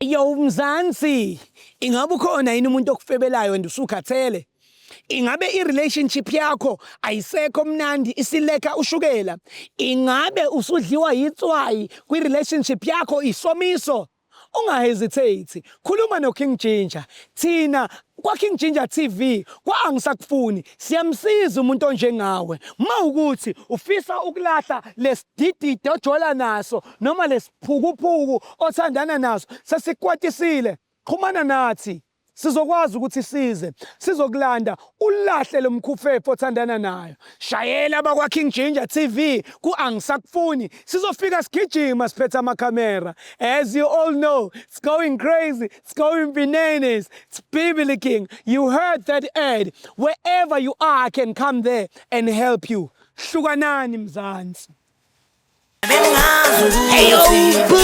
Eyo Mzansi, ingabe ukhona yini umuntu okufebelayo and usukhathele? Ingabe i-relationship yakho ayisekho mnandi isileka ushukela? Ingabe usudliwa yitswayi kwi-relationship yakho isomiso? Ungahesitate, khuluma no-King Ginger. Thina kwa-King Ginger TV, kwa-Angisakufuni, siyamsiza umuntu onjengawe. Mawukuthi ufisa ukulahla lesidididi ojola naso noma lesiphukuphuku othandana naso, sesikukwatisile, xhumana nathi. Sizokwazi ukuthi size sizokulanda ulahle lo mkhufefu othandana nayo. Shayela abakwa King Ginger TV ku Angisakufuni sizofika sigijima siphethe amakhamera. As you all know, it's going crazy, it's going bananas, it's Bibili King. You heard that ad. Wherever you are, I can come there and help you. Hlukanani Mzansi. Hey yo, boom!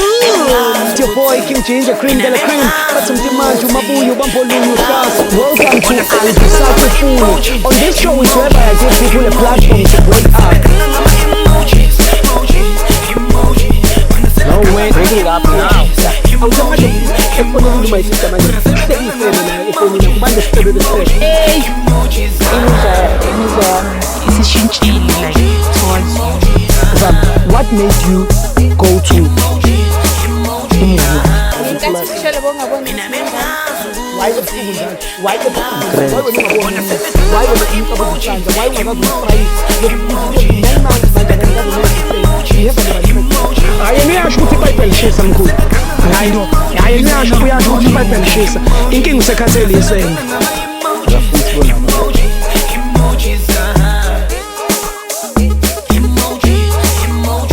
It's your boy King Ginger Cream de la Cream. Bathi mtimanje umabuyo bambolunye uhlasa. Welcome to Angisakufuni. On this show is whereby I give people a platform to break up. No way, bring it up now. Awusamanje efonini uma isister manje. Hlekisele la efonini kubantu sicebe besicebe. Hey, Imizwa yami isishintshile like towards you. Zam, what made you go to umngani? Ngenkathi ushele bongaboni. Why ebusuku njalo? Why ebusuku? Why wena ungaboni? Why wena umcabo ubuhlanza? Why ungakaze uyistrayise? 9 months manje akakaze. Behave nabantu. Hayi niyasho ukuthi iBhayibheli lishisa mkhulu. Hayi no. Hayi niyasho uyasho ukuthi iBhayibheli lishisa. Inkinga usekhathele isende.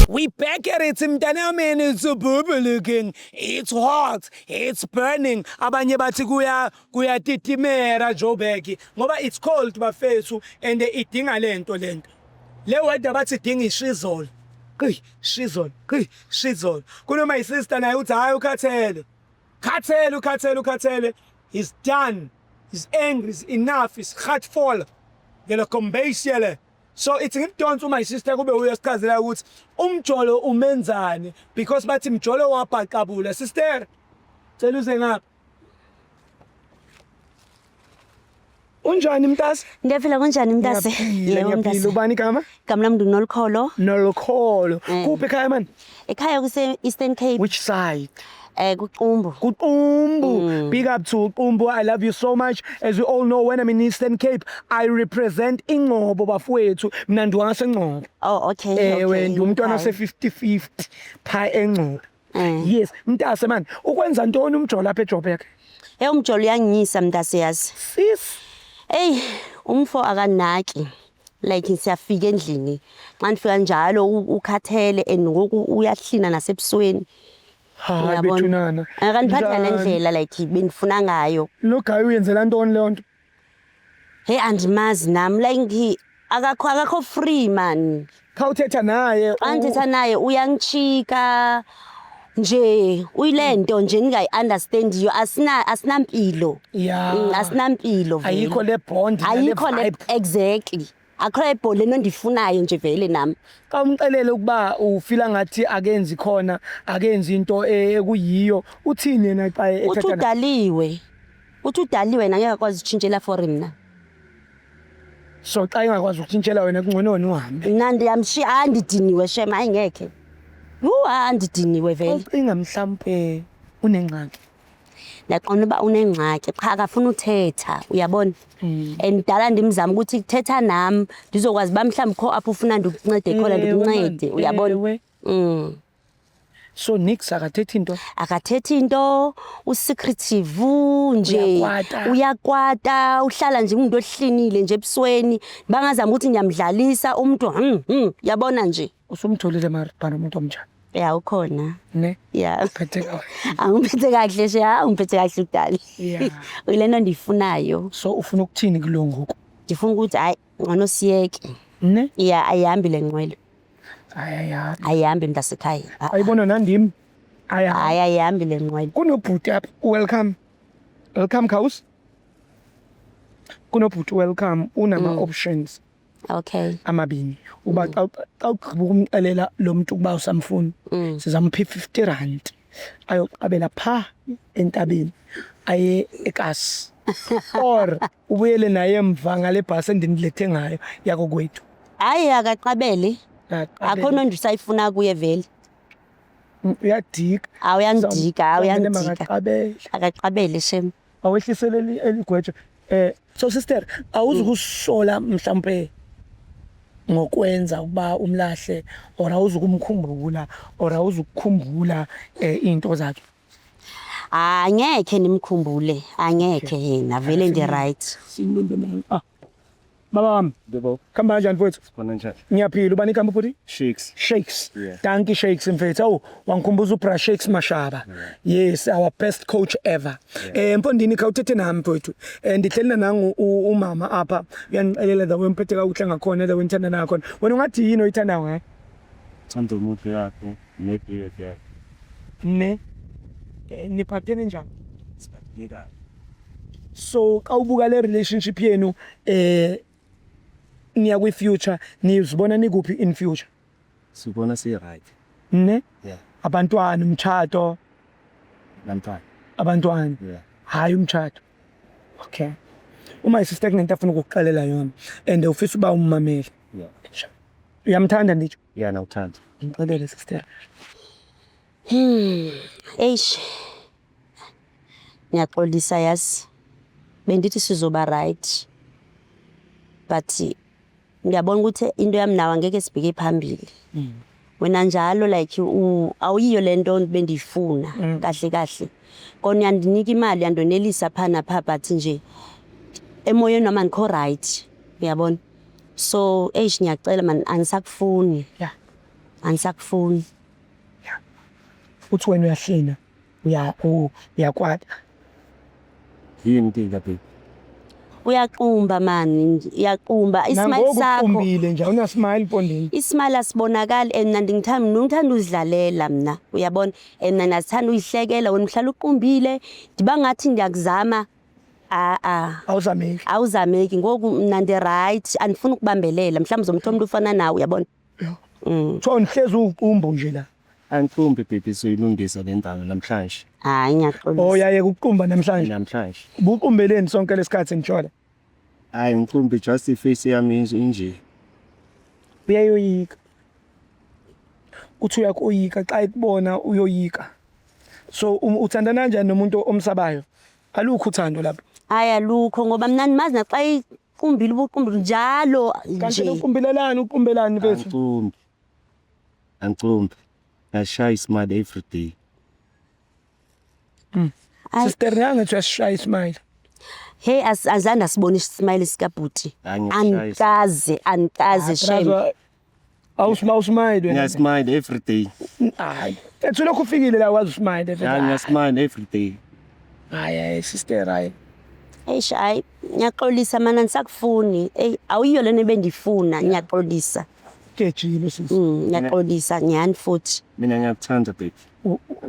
We back at it mntanami and it's a bubbling. It's hot. It's burning. Abanye bathi kuya kuyatitimera Joburg ngoba it's cold bafethu and idinga lento lento. Le weather bathi idinga ishizolo. Qi shizolo, qi shizolo. Kunoma isister naye uthi hayi ukhathele. Khathele ukhathele ukhathele. He's done. He's angry, he's enough, he's gatvol. Ngelo kombeisele. So ithi ngimdonsa my sister kube uyasichazela ukuthi umjolo umenzani because bathi mjolo wabhaqabula sister. Cela uze ngapha. Unjani mntase? Ngiyaphila kunjani mntase? Ngiyaphila, Yebo ngiyaphila. mntase. Ubani igama? Igama lami nguNolukholo. Nolukholo. Eh. Kuphi ekhaya man? Ekhaya kuse Eastern Cape Which side? kuQumbu. Kuqumbu. Big up to Qumbu. I love you so much. As we all know, when I'm in Eastern Cape, I represent Ingcobo bafowethu. Mina ndiwangasengcobo. Oh okay. Ewe, okay. ndumntwana Ekhaya. ose 50-50 pha eNgcobo. Eh. Yes, mntase man, ukwenza ntoni umjolo apha eJoburg? Hey umjolo uyangiyisa mntase yazi. Sis, Hey umfo akanaki. Like siyafika endlini. Xa ndifika njalo ukhathele and ngoku uyahlina nasebusweni. hayi Uyabona? bethunana. Akandiphathi ngale Njani? ndlela like bendifuna ngayo. Lo guy uyenzela ntoni leyo nto? Hey andimazi nami like akakho free man. Khawuthetha naye. Xa ndithetha naye uyangitshika nje uyilento nje ningayi-understandiyo asinampilo. Yeah. Asinampilo vele. Ayikho le bond nale Ayikho le vibe. exactly. Akho le bond lento endiyifunayo nje vele nami. Xa umxelele ukuba ufila ngathi akenzi khona, akenzi into ekuyiyo, uthini yena xa Uthi ethetha naye? udaliwe. Uthi udaliwe yena angeke akwazi ukutshintshela for mna. So xa engakwazi ukutshintshela wena kungcono wena uhambe. Mna ndiyamshiya hayi ndidiniwe shem hayi ngekhe. Yhu hayi ndidiniwe vele. Ucinga mhlampe unengxaki. Ndiyaqonda uba unengxaki qha akafuni uthetha uyabona. And dala ndimzama ukuthi thetha nam ndizokwazi uba mhlawumbi kho apho ufuna ndikuncede khona Ewe, ndikuncede man, uyabona. ewe. So nix akathethi into. Akathethi into usecretive nje Uyakwata. uyakwata uhlala nje umuntu ohlinile nje ebusweni bangazama ukuthi ngiyamdlalisa umuntu yabona nje. Usumtholile mara bhana umuntu omnjani? Ya ukhona. Ne? Ya. Uphethe kahle. Angiphethe kahle nje, ha ngiphethe kahle udali. Yeah. Uyilento endiyifunayo. So ufuna ukuthini kulo ngoku? Ndifuna ukuthi hayi ngcono siyeke. Ne? Ya ayihambi le nqwelo. Hayi ayihambi. Ayihambi mntasekhaya. Ayibona nandim. Ayihambi. Hayi ayihambi le nqwelo. Kunobhuti apha, welcome. Welcome Khaus. Kunobhuti welcome unama options. Okay. Amabini. Uba xa ugqiba ukumxelela lo muntu ukuba usamfuni, sizampha i-50 rand. Ayoqabela pha entabeni aye ekasi. Or ubuyele naye emva ngale bhasi endinilethe ngayo yakokwethu. Hayi, akaqabele. Akho nto nje usayifuna kuye vele. Uyadika. Awuyandika, awuyandika. Makaqabele. Akaqabele shem. Awehlisele eligweje. So sister, awuzukusola mhlambe ngokwenza ukuba umlahle, or awuzukumkhumbula, or awuzukukhumbula into zakhe? Angekhe nimkhumbule, angekhe yena vele ndi right. Sinimbe man. Ah. Baba wami. Yebo. Khamba kanjani, mfowethu? Sibona njani? Ngiyaphila. Ubani igama, bhuti? Shakes. Shakes. Yeah. Dankie, Shakes mfethu. Awu, wangikhumbuza uBra Shakes Mashaba. Yes, our best coach ever. Mfondini, khawuthethe nami, mfowethu. Ndihleli nangu umama apha. Uyanixelela the way umphethe kakuhle ngakhona, the way nithanda nakhona. Wena ungathi yini oyithandayo ngaye? Thanda umuntu yakhe ne-beard yakhe. Ne. Niphathene njani? Siphatheke. So xa ubuka le relationship yenu, niya kwi future, nizibona nikuphi in future? Sibona si-right. Ne? Yeah. Abantwana, umtshato? Nantwana. Abantwana. Yeah. Hayi, umtshato. Okay. Uma isister kunento afuna ukukuxelela yona and ufisa uba ummamele. Yeah. Uyamthanda, nditsho? Yeah, nawuthanda. Ngixelele, sister. Eish. Ngiyaxolisa yazi. Bendithi sizoba right. But ngiyabona ukuthi into yami nawe angeke sibheke phambili. Wena njalo like awuyiyo lento bendiyifuna kahle kahle. Kona uyandinika imali, uyandonelisa pha napha, but nje emoyeni wami andikho right. Uyabona? So eish, ngiyacela man, angisakufuni. Angisakufuni. Uthi wena uyahlina, uyakwata. Yini inkinga, baby? Uyaqumba mani, uyaqumba. Ismile Nangoku sakho. Uqumbile nje, awuna-smile, mfondini. Ismile asibonakali and mna ndingithanda, mina ngithanda uzidlalela mna, uyabona, and mna ndiyazithanda uyihlekela. Wena uhlala uqumbile, ndiba ngathi ndiyakuzama, a-a. Awuzameki. Awuzameki. Ngoku mna ndi-right, andifuni ukubambelela, mhlawumbi uzomthola umntu ufana nawe, uyabona. Kuthiwa nihlezi uqumbu nje la. Angiqumbi, baby, soyilungisa le ndaba namhlanje. Hayi, ngiyaxolisa. Oh, yayeka ukuqumba namhlanje? Namhlanje. Ubuqumbeleni sonke lesikhathi ngitshola? Hayi, ngiqumbi, just iface yami inje. Uyayoyika. Uthi uyakoyika xa ekubona, uyoyika. So uthandana kanjani nomuntu omsabayo? Alukho uthando lapho. Hayi, alukho, ngoba mna ndimazi naxa iqumbile, ubuqumbile njalo Kanti nje. uqumbelelani, uqumbelani, mfethu? Angiqumbi. Angiqumbi. Ngashaya ismile every day. Hayi. Sister, nangathi uyasishaya ismile. Hey, azange asibone ismile sikabhuti. Hayi, ngiyashaya. Andikaze, andikaze shem. Awusmile wena. Ngiyasmile every day. Hayi. Ethu lokhu ufikile la, wazi usmile mfethu. Yeah, ngiyasmile every day. Hayi hayi, sister, hayi. Eish, hayi, ngiyaxolisa mana, andisakufuni. Eyi, awuyiyo lena ebendiyifuna, ngiyaxolisa. Gejile sisi. Ngiyaxolisa nyhani futhi. Mina ngiyakuthanda, baby.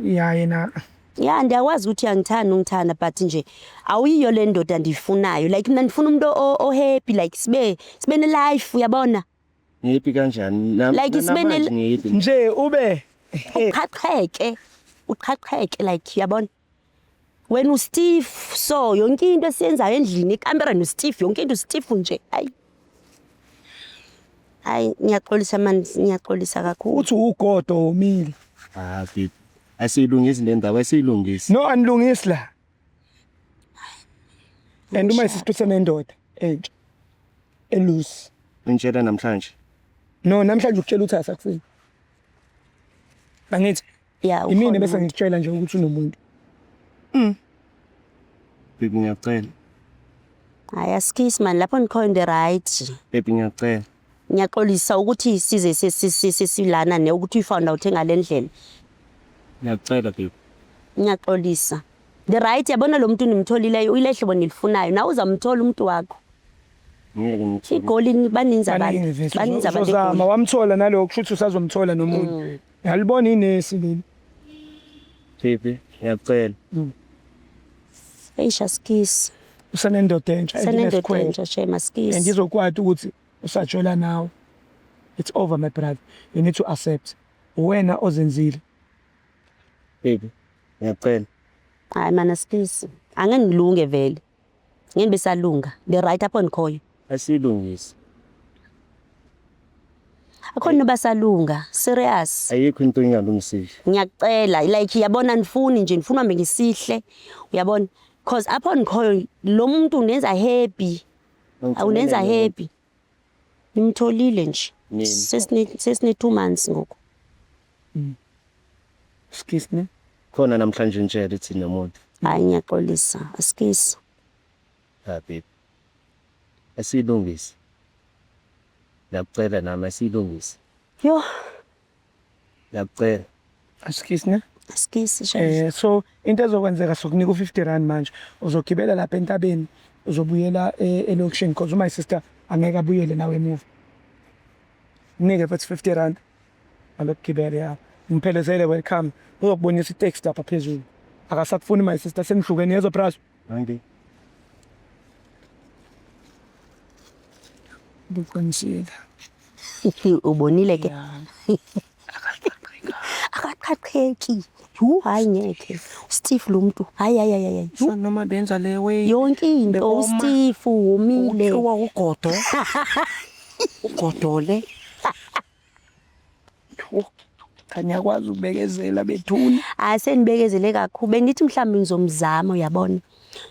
Ya, yena. Ya, ndiyakwazi ukuthi uyangithanda, ungithanda, but nje awuyiyo le ndoda ndiyifunayo. Like mna ndifuna umuntu o-happy, like sibe ne-life, uyabona. Ngihappy kanjani? Like sibe Namanje ngihappy. Nje ube Uqhaqheke, uqhaqheke, like uyabona, wena ustiff, so yonke into esiyenzayo endlini, ekamereni ustiff, yonke into ustiff nje. Hayi hayi, ngiyaxolisa mani, ngiyaxolisa kakhulu. Uthi ugodo womile. Ah, baby. Asiyilungisi le ndaba, asiyilungisi. No, anilungisi la. And uma isister senendoda entsha elusi. Ngitshela namhlanje. No, namhlanje ukutshela ukuthi asakufuni. Angithi Ya, imina ukhona bese umuntu. ngikutshela nje ukuthi unomuntu. Baby, ngiyacela. Hayi, asikisi mani, lapho ndikhoyo ndi-right. Baby, ngiyacela. Ngiyaxolisa ukuthi size sesilana ne ukuthi uyi-found out ngale ndlela. Ngiyacela, baby. Ngiyaxolisa, ndi-right. Yabona lo muntu nimtholileyo, uyile hlobo nilifunayo, nawe uzamthola umuntu wakho. Ngeke ngithole. IGoli baninzi abantu. Baningi mfethu. Baninzi abantu Uzozama eGoli. wamthola nalokho, kusho ukuthi usazomthola nomuntu. Yalibona inesi leli. Baby, ngiyacela. Eish, asikisi. Usenendoda entsha. Senendoda enesikhwele. entsha shem, And asikisi. izokwati ukuthi usajola nawe. It's over, my brother. You need to accept. Wena ozenzile. Baby, ngiyacela. Hayi mana sikisi, angeke ngilunge vele. Ngeke besalunga. The right apho ndikhoyo. Asiyilungise. Akho noba salunga, serious. Ayikho into engalungiseki. Ngiyakucela like yabona ndifuni nje ndifuna uhambe ngisihle. Uyabona? Cause apho ndikhoyo lo muntu undenza happy. Awundenza happy. Nimtholile nje. Nini? Sesine 2 months ngoku. Excuse me. Khona namhlanje nitshele thina nomuntu. Hayi ngiyaxolisa. Asikisi. Ha baby. Asiyilungise. Ngiyakucela nami asiyilungise. Yo, Ngiyakucela. Excuse me. asikisi shame. So into ezokwenzeka sokunika u50 rand manje. Uzogibela lapha entabeni, uzobuyela elokishini because my sister angeke abuyele nawe emuva. Mnike futhi 50 rand. Alokugibela ya. Ngiphelezele welcome. Uzokubonisa itext lapha phezulu. Akasakufuni my sister senihlukene yezwa bras. Angi. Buqinisile. Ubonile ke. Akaqhaqheki. Yhu hayi ngeke. Steve lo muntu. Hayi hayi hayi hayi. So noma benza le way Yonke into Bekoma. uSteve womile. Uthiwa ugodo. Ugodole. Cha ngiyakwazi ukubekezela bethuna. Hayi senibekezele kakhulu. Bengithi mhlawumbe ngizomzama uyabona.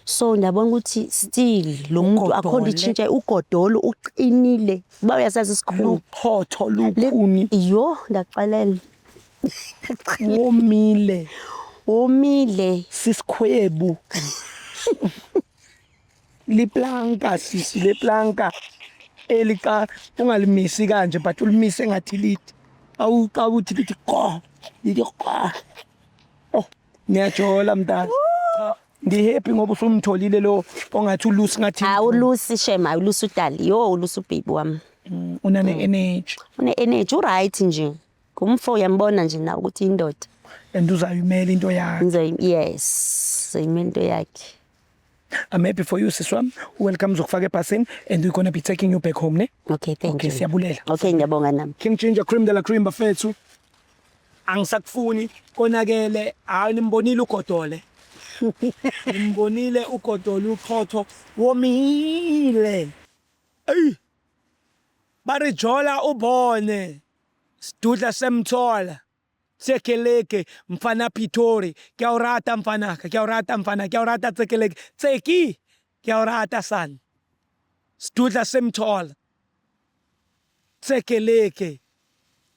So ndiyabona ukuthi still lo muntu akho Ugodole. itshintshe ugodolo uqinile. Uba uyasazi isikhulu. Luqhotho lukhuni Yo ndakuxelela. womile Womile. sisikhwebu. Liplanka sisi leplanka eliqa ungalimisi kanje but ulimise ngathi lithi awuqa uthi lithi qo lithi qo. Oh ngiyajola mntana. Cha ngihappy ngoba usumtholile lo ongathi ulusi ngathi Hayi ulusi shame, hayi ulusi udali. Yo ulusi ubaby wami. unane energy Une energy uright nje. Ngumfo uyambona nje na ukuthi indoda. And uzayimela into yakhe. Ngizoyi yes, zoyimela into yakhe. I'm happy for you sis wami. Welcome zokufaka ebhasini and we're going to be taking you back home ne. Okay, thank Okay, you. siyabulela. Okay, ngiyabonga nami. King Ginger cream de la cream bafethu. Angisakufuni konakele, hayi nimbonile ugodole. Nimbonile ugodole uqhotho womile. Ey. Barijola ubone. Sidudla semthola. Tsekeleke mfana Pitori. Ke a o rata mfanaka, ke a o rata mfana, ke a o rata Tsekeleke. Tseki, ke a o rata son. Sidudla semthola. Tsekeleke.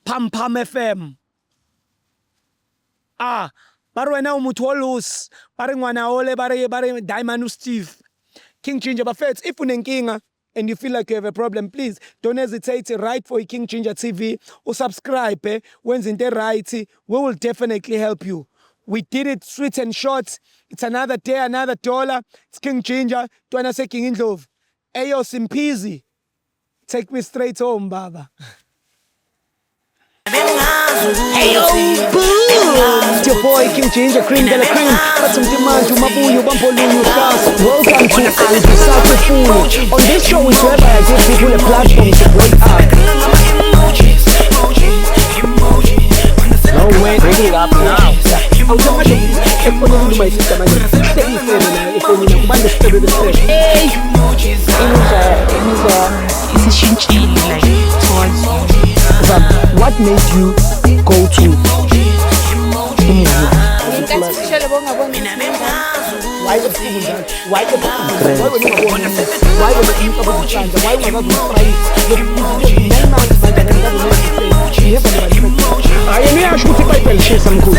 Pam Pam FM. Ah, ba re wena o motho o loose. Ba re ngwana ole, ba re Diamond Steve. King Ginger bafethu, if unenkinga and you feel like you have a problem, please don't hesitate to write for King Ginger TV. Usubscribe, wenze into right. We will definitely help you. We did it sweet and short. It's another day, another dollar. It's King Ginger, Ntwana King Indlovu. Ayo Simpizi. Take me straight home, baba. Boom! It's your boy King Ginger, cream de la cream. Bathi mntimanje umabuyo bambolunye uhlasa. Welcome to Angisakufuni. On this show is whereby I give people a platform to break up. No way, bring it up now. Awusemanje efonini my sister manje. Sengifebe nayo efonini kubantu sifebe besifebe. Imizwa yami isishintshile like towards you. Zam, what made you go to umuzi? Ngenkathi ushele bongaboni. Why ebusuku njalo? Why ebusuku? Why wena ungaboni? Why wena umcabango uhlanza? Why ungakazi umfrayisi? 9 months manje angikazi. You have never. Hayi niyasho ukuthi iBhayibheli lishisa mkhulu.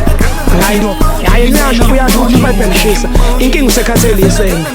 Hayi no. Hayi niyasho uyasho ukuthi iBhayibheli lishisa. Inkinga usekhathele isende.